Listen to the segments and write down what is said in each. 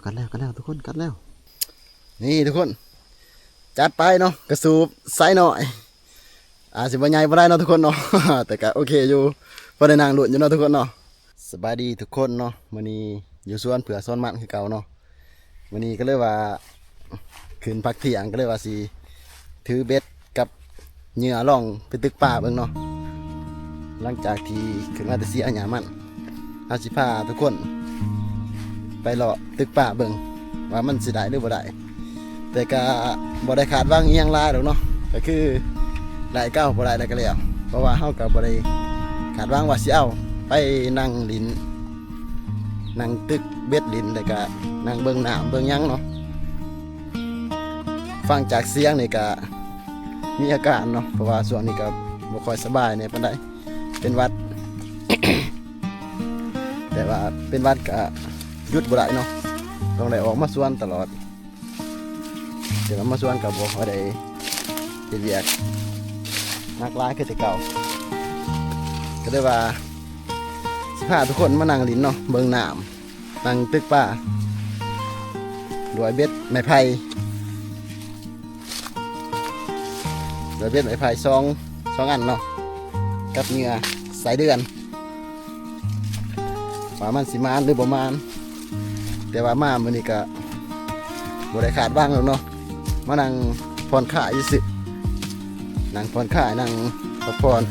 ກັດແລ້ວ ກັດແລ້ວທຸກຄົນ ກັດແລ້ວ. ນີ້ທຸກຄົນ ຈັດໄປເນາະ ກະສູບໄຊນ້ອຍ ອາດຊິບໍ່ໃຫຍ່ປານໃດເນາະທຸກຄົນເນາະ ແຕ່ກະໂອເຄຢູ່ ພໍໄດ້ນັ່ງລຸ້ນຢູ່ເນາະທຸກຄົນເນາະ. ສະບາຍດີທຸກຄົນເນາະ ມື້ນີ້ຢູ່ສວນເຜືອກສວນມັນຄືເກົ່າເນາະ. ມື້ນີ້ກໍເລີຍວ່າຂຶ້ນພັກທ່ຽງ ກໍເລີຍວ່າຊິຖືເບັດກັບເຫຍື່ອລອງໄປຕຶກປາເບິ່ງເນາະ. ຫຼັງຈາກທີ່ຂຶ້ນມາແຕ່ເຊຍຫຍ້າມັນ ເຮົາຊິພາທຸກຄົນໄປເລາະຕຶກປາເບິ່ງວ່າມັນຊິໄດ້ຫຼືບໍ່ໄດ້. ແຕ່ກະບໍ່ໄດ້ຄາດຫວັງອີ່ຫຍັງຫຼາຍດອກເນາະ ກະຄືໄດ້ເກົ່າ ບໍ່ໄດ້ແລ້ວກະແລ້ວ ເພາະວ່າເຮົາກະບໍ່ໄດ້ຄາດຫວັງວ່າຊິເອົາໄປນັ່ງຫຼິ້ນ ນັ່ງຕຶກເບັດຫຼິ້ນ ແລ້ວກະນັ່ງເບິ່ງນ້ຳເບິ່ງຫຍັງເນາະ. ຟັງຈາກສຽງນີ້ກະມີອາການເນາະ ເພາະວ່າຊ່ວງນີ້ກະບໍ່ຄ່ອຍສະບາຍແດ່ປານໃດ ເປັນຫວັດ ແຕ່ວ່າເປັນຫວັດກະຢຸດບໍ່ໄດ້ເນາະ ຕ້ອງໄດ້ອອກມາສວນຕະຫຼອດ. ແຕ່ວ່າມາສວນກໍບໍ່ຄ່ອຍໄດ້ເຮັດວຽກໜັກຫຼາຍຄືແຕ່ເກົ່າ ກໍເລີຍວ່າຊິພາທຸກຄົນມານັ່ງຫຼິ້ນເນາະ ເບິ່ງນ້ຳ ນັ່ງຕຶກປາ ດ້ວຍເບັດໄມ້ໄຜ່ ດ້ວຍເບັດໄມ້ໄຜ່ສອງ ສອງອັນເນາະ ກັບເຫຍື່ອໄຊເດືອນ ວ່າມັນຊິມານຫຼືບໍ່ມານ. ແຕ່ວ່າມາມື້ນີ້ກະບໍ່ໄດ້ຄາດຫວັງດອກເນາະ ມານັ່ງຜ່ອນຄາຍຊື່ໆ ນັ່ງຜ່ອນຄາຍ ນັ່ງພັກຜ່ອນ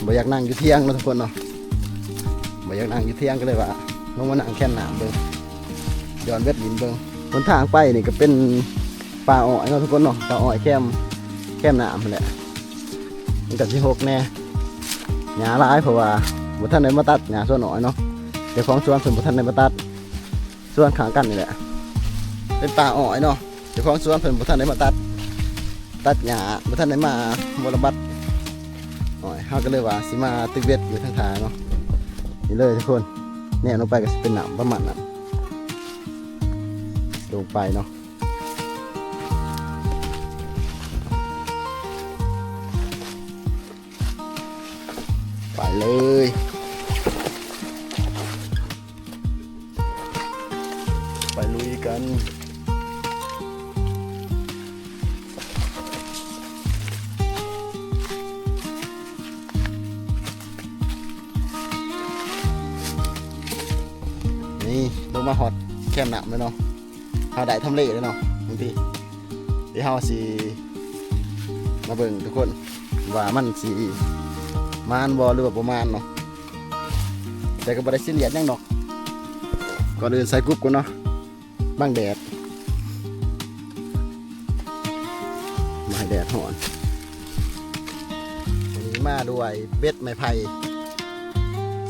ບໍ່ຢາກນັ່ງຢູ່ທ່ຽງເນາະທຸກຄົນເນາະ ບໍ່ຢາກນັ່ງຢູ່ທ່ຽງ ກໍເລີຍວ່າລົງມານັ່ງແຄມນ້ຳເບິ່ງ ຍ້ອນເບັດຫຼິ້ນເບິ່ງ. ຫົນທາງໄປນີ້ກໍເປັນປ່າອ້ອຍເນາະທຸກຄົນເນາະ ປ່າອ້ອຍແຄມ ແຄມນ້ຳຫັ້ນແຫຼະ ມັນກໍຊິຮົກແດ່ ຫຍ້າຫຼາຍ ເພາະວ່າບໍ່ທັນໄດ້ມາຕັດຫຍ້າສວນອ້ອຍເນາະ ເຈົ້າຂອງສວນເພິ່ນບໍ່ທັນໄດ້ມາຕັດ ສວນຂ້າງກັນນີ້ແຫຼະ ເປັນປ່າອ້ອຍເນາະ ເຈົ້າຂອງສວນເພິ່ນບໍ່ທັນໄດ້ມາຕັດ ຕັດຫຍ້າ ບໍ່ທັນໄດ້ມາບົວລະບັດອ້ອຍ ເຮົາກໍເລີຍວ່າຊິມາຕຶກເບັດຢູ່ທາງທ່າເນາະ. ນີ້ເລີຍທຸກຄົນ ແນມລົງໄປກໍຊິເປັນນ້ຳປະມານນັ້ນ ລົງໄປເນາະ. ໄປເລີຍ ໄປລຸຍກັນ. ນີ້ ລົງມາຮອດແຄມນ້ຳແລ້ວເນາະ ເຮົາໄດ້ທຳເລແລ້ວເນາະ ນີ້ຕິ ດຽວເຮົາຊິມາເບິ່ງທຸກຄົນ ວ່າມັນຊິມານບໍ່ ຫຼືວ່າບໍ່ມານເນາະ ແຕ່ກໍບໍ່ໄດ້ຊີຣຽສຫຍັງດອກ. ກ່ອນອື່ນໃສ່ກຸບກ່ອນເນາະ ບັງແດດ ບໍ່ໃຫ້ແດດຮ້ອນ. ມື້ນີ້ມາດ້ວຍເບັດໄມ້ໄຜ່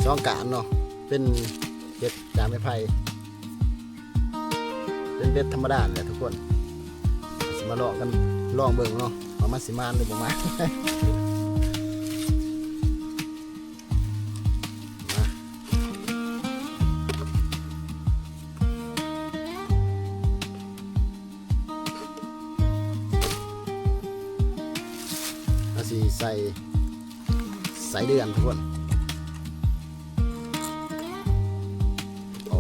ສອງກ້ານເນາະ ເປັນເຮັດຈາກໄມ້ໄຜ່ ເປັນເບັດທຳມະດາແຫຼະທຸກຄົນ ຊິມາລອງກັນ ລອງເບິ່ງເນາະ ວ່າມັນຊິມານຫຼືບໍ່ມານ. ມາ ເຮົາຊິໃສ່ ໃສ່ເດືອນທຸກຄົນ ໂອ້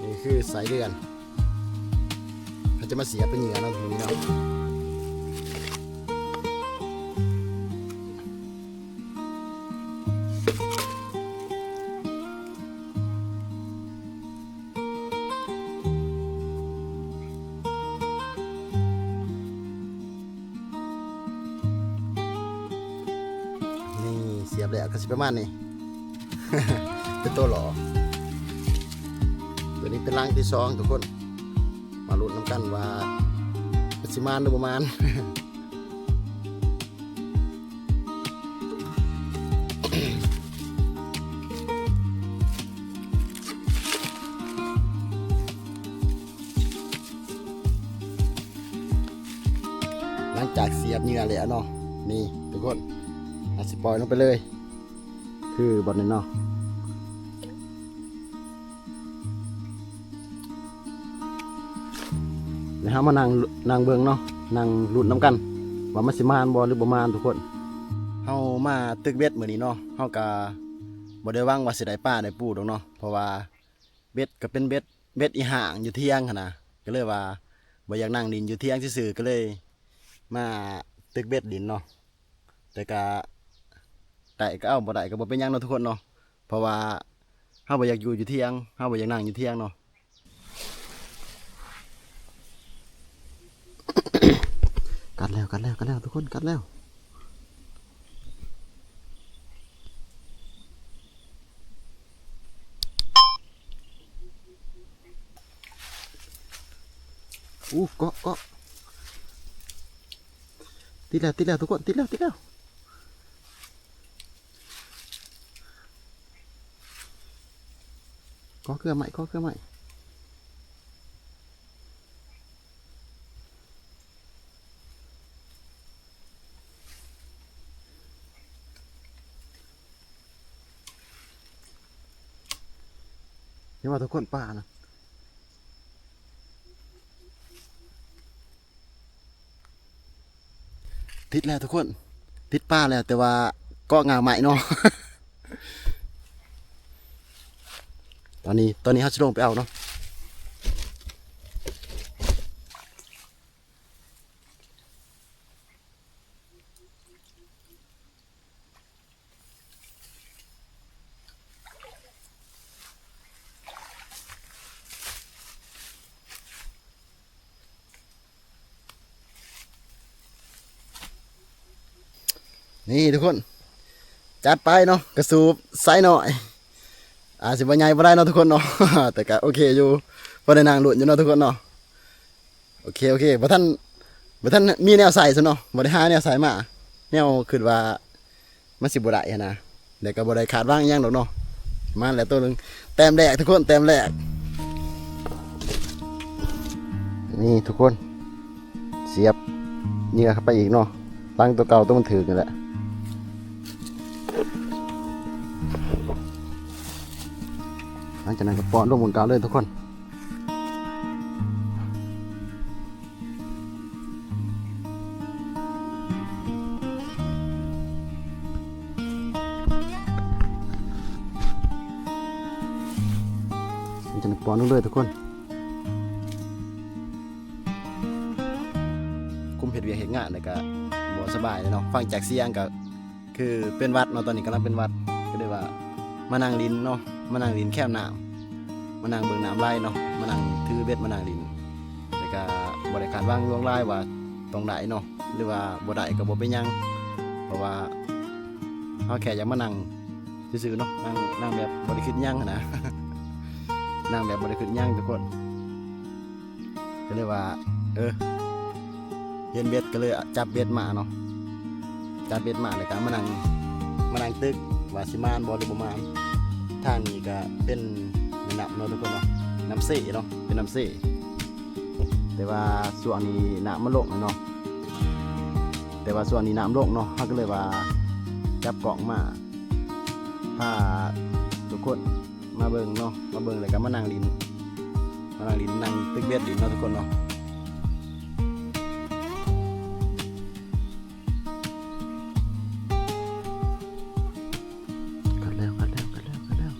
ນີ້ຄືໃສ່ເດືອນ ເຂົາຈະມາສຽບເປັນເຫຍື່ອເນາະ ນີ້ເນາະ. ນີ້ ສຽບແລ້ວກໍຊິປະມານນີ້ ເປັນໂຕຫຼໍ່. ຕົວນີ້ເປັນຫຼັງທີສອງທຸກຄົນ ມາລຸ້ນນຳກັນວ່າມັນຊິມານຫຼືບໍ່ມານ. ຫຼັງຈາກສຽບເຫຍື່ອແລ້ວເນາະ ນີ້ທຸກຄົນ ເຮົາຊິປ່ອຍລົງໄປເລີຍ ຄືບ່ອນນີ້ເນາະ. ແລ້ວເຮົາມານັ່ງ ນັ່ງເບິ່ງເນາະ ນັ່ງລຸ້ນນຳກັນວ່າມັນຊິມານບໍ່ ຫຼືບໍ່ມານທຸກຄົນ. ເຮົາມາຕຶກເບັດມື້ນີ້ເນາະ ເຮົາກະບໍ່ໄດ້ຫວັງວ່າຊິໄດ້ປາໄດ້ປູດອກເນາະ ເພາະວ່າ ເບັດກໍເປັນເບັດ ເບັດອີ່ຫ້າງຢູ່ຖຽງຫັ້ນນະ ກໍເລີຍວ່າບໍ່ຢາກນັ່ງຫຼິ້ນຢູ່ຖຽງຊື່ໆ ກໍເລີຍມາຕຶກເບັດຫຼິ້ນເນາະ. ແຕ່ກະໄດ້ກໍເອົາ ບໍ່ໄດ້ກໍບໍ່ເປັນຫຍັງເນາະທຸກຄົນເນາະ ເພາະວ່າເຮົາບໍ່ຢາກຢູ່ ຢູ່ຖຽງ ເຮົາບໍ່ຢາກນັ່ງຢູ່ຖຽງເນາະ. ກັດແລ້ວ ກັດແລ້ວ ກັດແລ້ວ ທຸກຄົນ ກັດແລ້ວ. ອູ້ ເກາະ ເກາະ ຕິດແລ້ວ ຕິດແລ້ວ ທຸກຄົນ ຕິດແລ້ວ ຕິດແລ້ວ. ກໍເຄືອໄມ້ ກໍເຄືອໄມ້. ເຫັນບໍ່ທຸກຄົນ ປານະ ຕິດແລ້ວທຸກຄົນ ຕິດປາແລ້ວ ແຕ່ວ່າເກາະງ່າໄມ້ເນາະ. ຕອນນີ້ ຕອນນີ້ເຮົາຊິລົງໄປເອົາເນາະ. ນີ້ທຸກຄົນ ຈັດໄປເນາະ ກະສູບໄຊນ້ອຍ ອາດຊິບໍ່ໃຫຍ່ບໍ່ໄດ້ເນາະທຸກຄົນເນາະ ແຕ່ກະໂອເຄຢູ່ ພໍໄດ້ນັ່ງລຸ້ນຢູ່ເນາະທຸກຄົນເນາະ. ໂອເຄ ໂອເຄ ບໍ່ທັນ ບໍ່ທັນມີແນວໃສ່ຊັ້ນເນາະ ບໍ່ໄດ້ຫາແນວໃສ່ມາ ແນວຄິດວ່າມັນຊິບໍ່ໄດ້ຫັ້ນນະ ແຕ່ກໍບໍ່ໄດ້ຄາດຫວັງຫຍັງດອກເນາະ. ມາແລ້ວໂຕໜຶ່ງ ແຕ້ມແລກທຸກຄົນ ແຕ້ມແລກ ນີ້ທຸກຄົນ ສຽບເຫຍື່ອເຂົ້າໄປອີກເນາະ ຕັ້ງໂຕເກົ່າ ໂຕມັນຖືກນີ້ແຫຼະ. ຫຼັງຈາກນັ້ນກໍປ້ອນລົງໝ່ອງເກົ່າເລີຍທຸກຄົນ. ຈະປ້ອນລົງເລີຍທຸກຄົນ. ຄຸມເຮັດວຽກເຮັດງານແລ້ວກະບໍ່ສະບາຍເນາະ ຟັງຈາກສຽງກະ ຄືເປັນຫວັດເນາະ ຕອນນີ້ກຳລັງເປັນຫວັດ ກໍເລີຍວ່າມານັ່ງຫຼິ້ນເນາະ ມານັ່ງຫຼິ້ນແຄມນ້ຳ ມານັ່ງເບິ່ງນ້ຳໄຫຼເນາະ ມານັ່ງຖືເບັດ ມານັ່ງຫຼິ້ນ ແລ້ວກະບໍ່ໄດ້ຄາດຫວັງຫຼວງຫຼາຍວ່າຕ້ອງໄດ້ເນາະ ຫຼືວ່າບໍ່ໄດ້ກໍບໍ່ເປັນຫຍັງ ເພາະວ່າເຮົາແຄ່ຢາກມານັ່ງຊື່ໆເນາະ ນັ່ງ ນັ່ງແບບບໍ່ໄດ້ຄິດຫຍັງຫັ້ນນະ ນັ່ງແບບບໍ່ໄດ້ຄິດຫຍັງທຸກຄົນ. ກໍເລີຍວ່າ ເອີ ເຫັນເບັດກໍເລີຍຈັບເບັດມາເນາະ ຈັບເບັດມາແລ້ວກໍມານັ່ງ ມານັ່ງຕຶກວ່າຊິໝານບໍ່ ຫຼືບໍ່ໝານ. ທາງນີ້ກໍເປັນແມ່ນ້ຳເນາະທຸກຄົນເນາະ ນ້ຳເຊເນາະ ເປັນນ້ຳເຊ ແຕ່ວ່າຊ່ວງນີ້ນ້ຳມັນລົງແລ້ວເນາະ ແຕ່ວ່າຊ່ວງນີ້ນ້ຳລົງເນາະ ເຮົາກໍເລີຍວ່າຈັບກ້ອງມາ ພາທຸກຄົນມາເບິ່ງເນາະ ມາເບິ່ງແລ້ວກໍມານັ່ງຫຼິ້ນ ມານັ່ງຫຼິ້ນ ນັ່ງຕຶກເບັດຫຼິ້ນເນາະທຸກຄົນເນາະ. ກັດແລ້ວ ກັດແລ້ວ ກັດແລ້ວ ກັດແລ້ວ.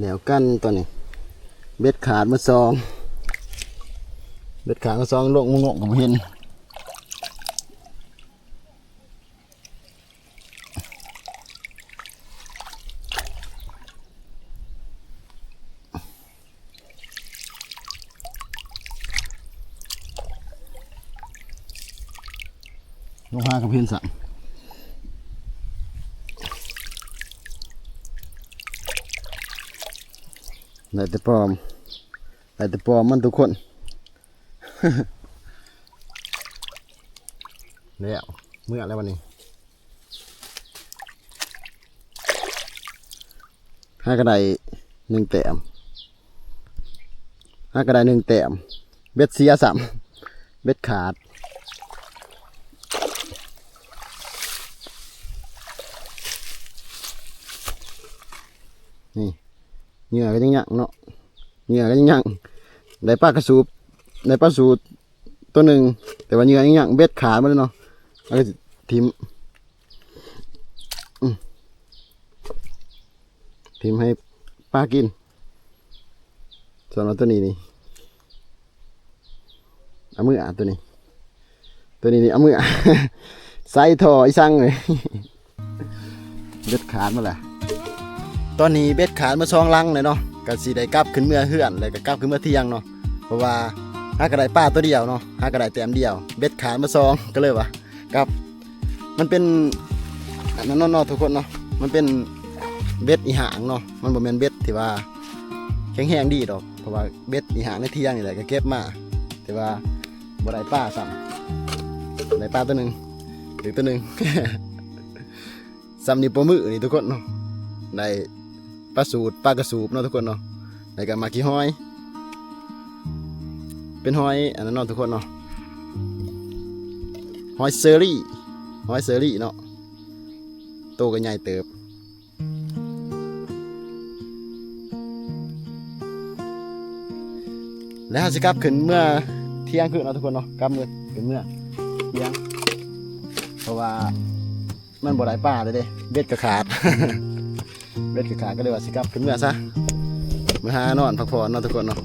ແລ້ວກັນຕອນນີ້ ເບັດຂາດໝົດສອງ ເບັດຂາດໝົດສອງ ລົງມາງົກກໍບໍ່ເຫັນ. ລົງຫາກັບເຫັນສະ ໄດ້ແຕ່ປອມ ໄດ້ແຕ່ປອມມັນທຸກຄົນ. ແລ້ວ ເມືອແລ້ວບັດນີ້ ຫາກໍໄດ້ໜຶ່ງແຕ້ມ ຫາກໍໄດ້ໜຶ່ງແຕ້ມ ເບັດເສຍຊ້ຳ ເບັດຂາດ ນີ້ ເຫຍື່ອກໍຍັງຍັງເນາະ ເຫຍື່ອກໍຍັງຍັງ ໄດ້ປາກະສູບ ໄດ້ປາສູບ ຕົວໜຶ່ງ ແຕ່ວ່າເຫຍື່ອຍັງຍັງ ເບັດຂາດໝົດແລ້ວເນາະ ເອົາໄປຖິ້ມ ອືມ ຖິ້ມໃຫ້ປາກິນ ສ່ວນວ່າຕົວນີ້ນີ້ ເອົາເມືອ ຕົວນີ້ ຕົວນີ້ນີ້ເອົາເມືອ ໃສ່ທໍ່ອີສັງເລີຍ. ເບັດຂາດໝົດແລ້ວ ຕອນນີ້ເບັດຂາດໝົດສອງລັງເລີຍເນາະ ກໍຊິໄດ້ກັບຂຶ້ນເມືອເຮືອນ ແລ້ວກໍກັບຂຶ້ນເມືອທ່ຽງເນາະ ເພາະວ່າຫາກໍໄດ້ປາຕົວດຽວເນາະ ຫາກໍໄດ້ແຕ້ມດຽວ ເບັດຂາດໝົດສອງ ກໍເລີຍວ່າກັບ ມັນເປັນອັນນັ້ນເນາະ ເນາະ ທຸກຄົນເນາະ ມັນເປັນເບັດອີຫາງເນາະ ມັນບໍ່ແມ່ນເບັດທີ່ວ່າແຂງແຮງດີດອກ ເພາະວ່າເບັດອີຫາງໃນທ່ຽງນີ້ແຫຼະ ກໍເກັບມາ ແຕ່ວ່າບໍ່ໄດ້ປາຊ້ຳ ໄດ້ປາຕົວໜຶ່ງ ຖືກຕົວໜຶ່ງ ສ່ຳນິ້ວໂປ້ມືນີ້ທຸກຄົນເນາະ ໄດ້ປາສູດ ປາກະສູບເນາະທຸກຄົນເນາະ ແລ້ວກໍໝາກຂີ້ຫອຍ ເປັນຫອຍອັນນັ້ນເນາະທຸກຄົນເນາະ ຫອຍເຊີຣີ ຫອຍເຊີຣີເນາະ ໂຕກໍໃຫຍ່ເຕີບ ແລ້ວເຮົາຊິກັບຂຶ້ນເມືອທ່ຽງຄືນເນາະທຸກຄົນເນາະ ກັບເມືອ ຂຶ້ນເມືອທ່ຽງ ເພາະວ່າ ມັນບໍ່ໄດ້ປາເດ້ ເບັດກໍຂາດ ເບັດກໍຂາດ ກໍເລີຍວ່າຊິກັບຂຶ້ນເມືອຊະ ເມືອຫານອນພັກຜ່ອນເນາະທຸກຄົນເນາະ.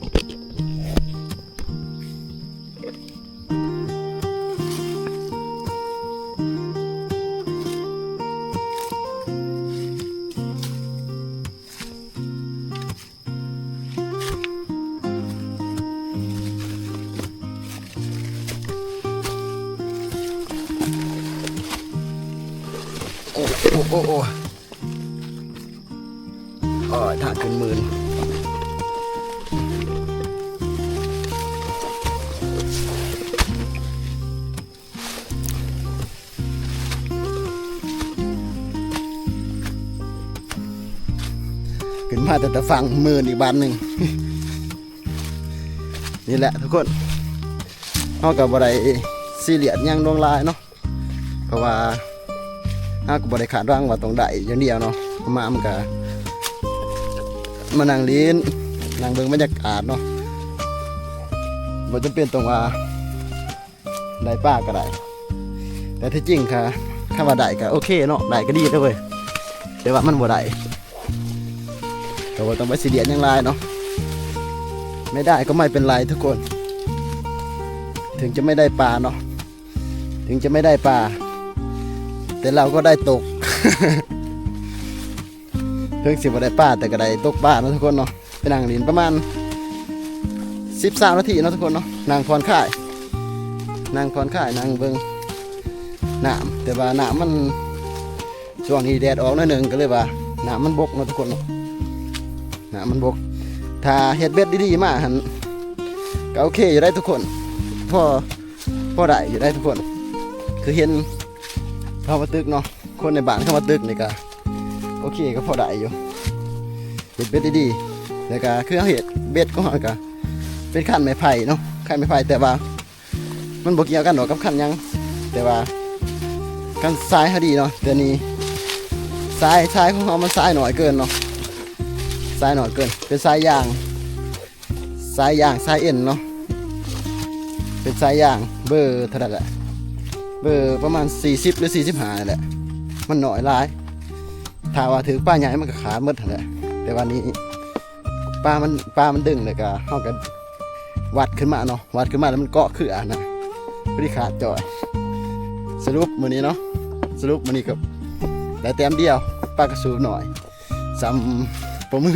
ໂອ້ ໂອ້ ໂອ້ ໂອ້ ໂອ້ຍ ທາງຂຶ້ນມື່ນ. ຂຶ້ນມາແຕ່ຕາຝັ່ງ ມື່ນອີກບາດໜຶ່ງ ນີ້ແຫຼະທຸກຄົນ ເຮົາກໍບໍ່ໄດ້ຊີຣຽສຫຍັງຫຼວງຫຼາຍເນາະ ເພາະວ່າເຮົາກໍບໍ່ໄດ້ຄາດຫວັງວ່າຕ້ອງໄດ້ຢ່າງດຽວເນາະ ເຮົາມາມັນກໍມານັ່ງຫຼິ້ນ ນັ່ງເບິ່ງບັນຍາກາດເນາະ ບໍ່ຈຳເປັນຕ້ອງວ່າ ໄດ້ປາກໍໄດ້ ແຕ່ທີ່ຈິງກະ ຄັນວ່າໄດ້ກໍໂອເຄເນາະ ໄດ້ກໍດີເດີເວີຍ ແຕ່ວ່າມັນບໍ່ໄດ້ ກໍບໍ່ຕ້ອງໄປຊີຣຽສຫຍັງຫຼາຍເນາະ ໄມ່ໄດ້ກໍໄມ່ເປັນໄລທຸກຄົນ ເຖິງຈະໄມ່ໄດ້ປາເນາະ ເຖິງຈະໄມ່ໄດ້ປາ ແຕ່ເຮົາກໍໄດ້ຕົກ ເຖິງຊິບໍ່ໄດ້ປາ ແຕ່ກໍໄດ້ຕົກປາເນາະທຸກຄົນເນາະ ໄປນັ່ງຫຼິ້ນປະມານສິບ ຊາວນາທີເນາະທຸກຄົນເນາະ ນັ່ງຜ່ອນຄາຍ ນັ່ງຜ່ອນຄາຍ ນັ່ງເບິ່ງນ້ຳ ແຕ່ວ່ານ້ຳມັນ ຊ່ວງນີ້ແດດອອກໜ້ອຍໜຶ່ງ ກໍເລີຍວ່ານ້ຳມັນບົກເນາະທຸກຄົນເນາະ ນ້ຳມັນບົກ ຖ້າເຮັດເບັດດີໆມາຫັ້ນ ກໍໂອເຄຢູ່ໄດ໋ທຸກຄົນ ພໍ ພໍໄດ້ຢູ່ໄດ໋ທຸກຄົນ ຄືເຫັນເຂົາມາຕຶກເນາະ ຄົນໃນບ້ານເຂົາມາຕຶກນີ້ກໍໂອເຄ ກໍພໍໄດ້ຢູ່ ເຮັດເບັດດີໆ ແລ້ວກໍຄືເຮົາເຮັດເບັດຂອງເຮົາກໍເປັນຄັນໄມ້ໄຜ່ເນາະ ຄັນໄມ້ໄຜ່ ແຕ່ວ່າມັນບໍ່ກ່ຽວກັນດອກກັບຄັນຫຍັງ ແຕ່ວ່າຄັນຊາຍເຮົາດີເນາະ ແຕ່ນີ້ຊາຍ ຊາຍຂອງເຮົາມັນຊາຍໜ້ອຍເກີນເນາະ ຊາຍໜ້ອຍເກີນ ເປັນຊາຍຢາງ ສາຍຢາງສາຍເອັນເນາະ ເປັນສາຍຢາງເບີເທົ່າໃດແຫຼະ ເບີປະມານສີ່ສິບ ຫຼື ສີ່ສິບຫ້ານີ້ແຫຼະ ມັນໜ້ອຍຫຼາຍ ຖ້າວ່າຖືກປາໃຫຍ່ມັນກໍຂາດໝົດຫັ້ນແຫຼະ ແຕ່ວ່ານີ້ປາມັນ ປາມັນດຶງ ແລ້ວກໍເຮົາກໍວັດຂຶ້ນມາເນາະ ວັດຂຶ້ນມາແລ້ວມັນເກາະເຄືອນະ ພໍດີຂາດຈ່ອຍ. ສະຫຼຸບມື້ນີ້ເນາະ ສະຫຼຸບມື້ນີ້ກໍໄດ້ແຕ້ມດຽວ ປາກະສູບໜ້ອຍ ສ່ຳໂປ້ມື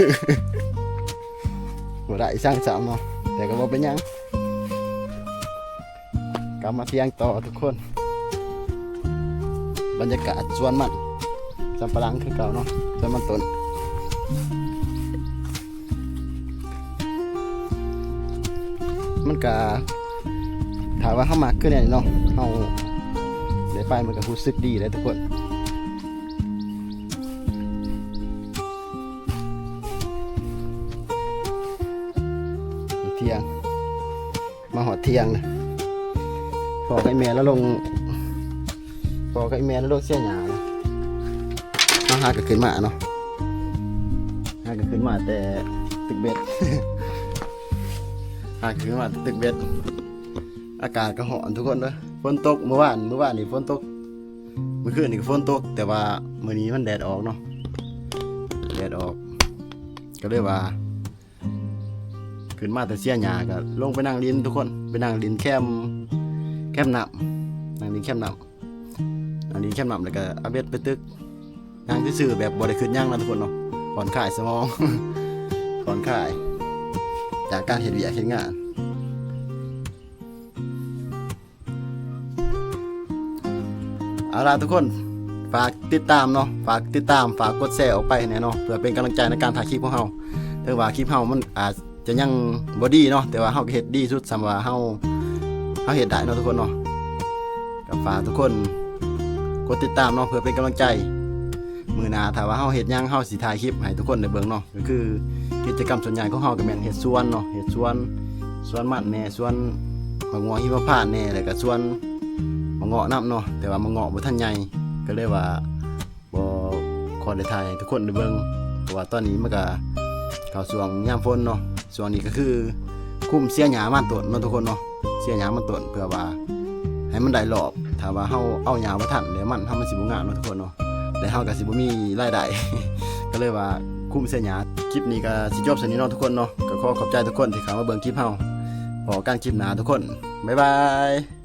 ບໍ່ໄດ້ອີ່ສັງຊ້ຳເນາະ ແຕ່ກໍບໍ່ເປັນຫຍັງ ກັບມາທ່ຽງຕໍ່ທຸກຄົນ ບັນຍາກາດສວນມັນສຳປະຫຼັງຄືເກົ່າເນາະ ສວນມັນຕົ້ນ ມັນກະ ຖ້າວ່າເຮົາມັກຄືແນວນີ້ເນາະ ເຮົາ ໄປມັນກໍຮູ້ສຶກດີເດ້ທຸກຄົນ. ທ່ຽງ ມາຮອດທ່ຽງນະ ພໍ່ກັບອີ່ແມ່ລາວລົງ ພໍ່ກັບອີ່ແມ່ລາວລົງເສຍຫຍ້ານະ. ເຮົາຫາກໍຂຶ້ນມາເນາະ ຫາກໍຂຶ້ນມາແຕ່ຕຶກເບັດ ຫາກໍຂຶ້ນມາແຕ່ຕຶກເບັດ. ອາກາດກໍຮ້ອນທຸກຄົນເດີ ຝົນຕົກມື້ວານ ມື້ວານນີ້ຝົນຕົກ ມື້ຄືນນີ້ກໍຝົນຕົກ ແຕ່ວ່າມື້ນີ້ມັນແດດອອກເນາະ ແດດອອກ ກໍເລີຍວ່າ ຂຶ້ນມາແຕ່ເສຍຫຍ້າກໍລົງໄປນັ່ງຫຼິ້ນທຸກຄົນ ໄປນັ່ງຫຼິ້ນແຄມ ແຄມນ້ຳ ນັ່ງຫຼິ້ນແຄມນ້ຳ ນັ່ງຫຼິ້ນແຄມນ້ຳ ແລ້ວກໍເອົາເບັດໄປຕຶກ ນັ່ງຊື່ໆ ແບບບໍ່ໄດ້ຄິດຫຍັງນະທຸກຄົນເນາະ ຜ່ອນຄາຍສະໝອງ ຜ່ອນຄາຍຈາກການເຮັດວຽກເຮັດງານ. ເອົາລະທຸກຄົນ ຝາກຕິດຕາມເນາະ ຝາກຕິດຕາມ ຝາກກົດແຊອອກໄປໃຫ້ແດ່ເນາະ ເພື່ອເປັນກຳລັງໃຈໃນການຖ່າຍຄລິບຂອງເຮົາ. ເຖິງວ່າຄລິບເຮົາມັນອາດຈະຍັງບໍ່ດີເນາະ ແຕ່ວ່າເຮົາກໍເຮັດດີສຸດສ່ຳວ່າເຮົາ ເຮົາເຮັດໄດ້ເນາະທຸກຄົນເນາະ. ກໍຝາກທຸກຄົນກົດຕິດຕາມເນາະ ເພື່ອເປັນກຳລັງໃຈ. ມື້ໜ້າຖ້າວ່າເຮົາເຮັດຫຍັງ ເຮົາຊິຖ່າຍຄລິບໃຫ້ທຸກຄົນໄດ້ເບິ່ງເນາະ. ກໍຄືກິດຈະກຳສ່ວນໃຫຍ່ຂອງເຮົາກໍແມ່ນເຮັດສວນເນາະ ເຮັດສວນ ສວນມັນແດ່ ສວນໝາກມ່ວງຫິມມະພານແດ່ ແລ້ວກໍສວນໝາກເງາະນຳເນາະ ແຕ່ວ່າໝາກເງາະບໍ່ທັນໃຫຍ່ ກໍເລີຍວ່າບໍ່ຄ່ອຍໄດ້ຖ່າຍໃຫ້ທຸກຄົນໄດ້ເບິ່ງ ເພາະວ່າຕອນນີ້ມັນກໍເຂົ້າຊ່ວງຍາມຝົນເນາະ. ຊ່ວງນີ້ກໍຄືຄຸມເສຍຫຍ້າມັນຕົ້ນເນາະທຸກຄົນເນາະ ເສຍຫຍ້າມັນຕົ້ນ ເພື່ອວ່າໃຫ້ມັນໄດ້ລອບ ຖ້າວ່າເຮົາເອົາຫຍ້າບໍ່ທັນແລ້ວ ມັນເຮົາມັນຊິບໍ່ງາມເນາະທຸກຄົນເນາະ ແລ້ວເຮົາກໍຊິບໍ່ມີລາຍໄດ້ ກໍເລີຍວ່າຄຸມເສຍຫຍ້າ. ຄລິບນີ້ກໍຊິຈົບສ່ຳນີ້ເນາະທຸກຄົນເນາະ ກໍຂໍຂອບໃຈທຸກຄົນທີ່ເຂົ້າມາເບິ່ງຄລິບເຮົາ ພໍ້ກັນຄລິບໜ້າທຸກຄົນ ບາຍບາຍ.